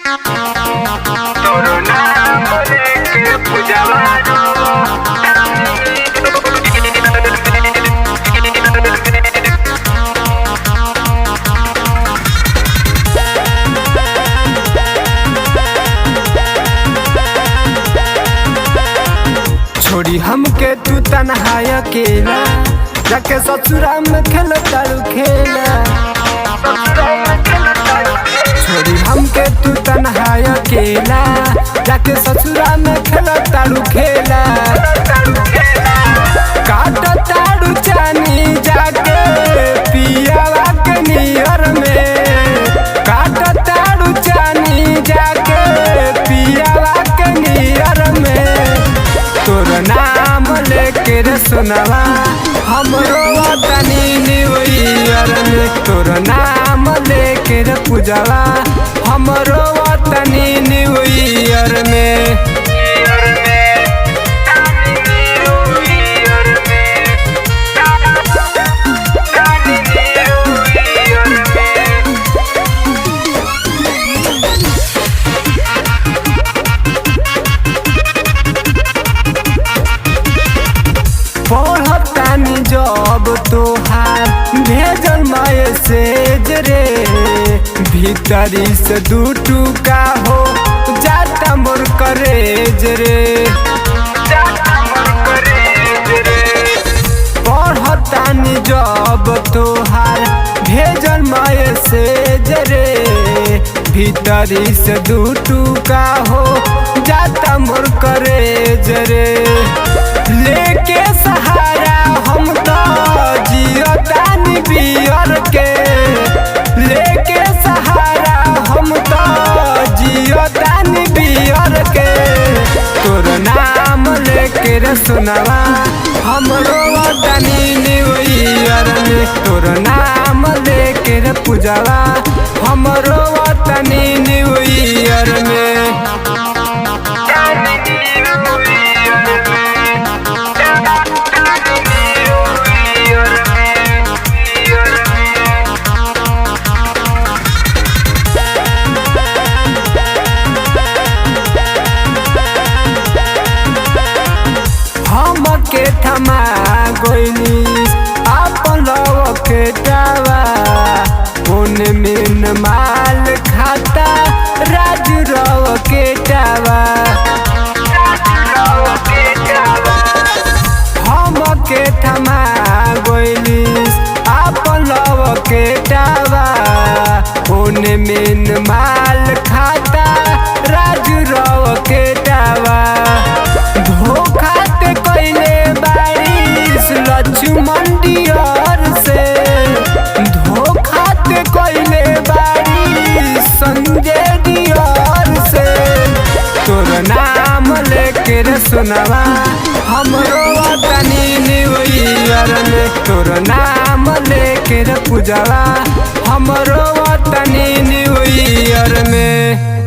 तोरो नाम लेके पूजवा। छोड़ी हमके तू तन्हा अकेला, जाके ससुरा में खेल तारू खेला। छोड़ी हमके तू तन्हा अकेला, जाके ससुरा में खेल तारू खेला। काट तारू चानी जाके पियावा के नियर में, काट तारू चानी जाके पियावा के नियर में। तोर नाम लेके रे सोनवा हमरो वतनी न्यू ईयर में। तोर नाम लेके रे पूजवा हमरो वतनी न्यू ईयर में। पढ़तानी जब तोहार भेजल मैसेज रे, भीतरी से दू टुका हो जाता मोर करेज रे। पढ़तानी जब तोहार भेजल मैसेज रे, भीतरी से दू टुका हो जाता मोर करेज रे। लेके सहारा हम तो जियतानी बियर के, लेके सहारा हम तो जियतानी बियर के। तोर नाम लेके रे सोनवा हमरो वतनी न्यू ईयर में। तोर नाम लेके रे पूजवा हमरो वतनी न्यू ईयर में। हमके थमा गोइनी आपन लव के टावा, उन में माल खाता राजू रव के टावा। हमके थमा गोइनी आपन लव के टावा, उन में माल खाता राजू रव के टावा। धोखा ते कइले बारिश लक्ष्मण डियर से, धोखा ते कइले बारिश संजय डियर से। तोर नाम लेके रे सोनवा हमरो वतनी न्यू ईयर में। तोर नाम लेके रे पूजवा हमरो वतनी न्यू ईयर में।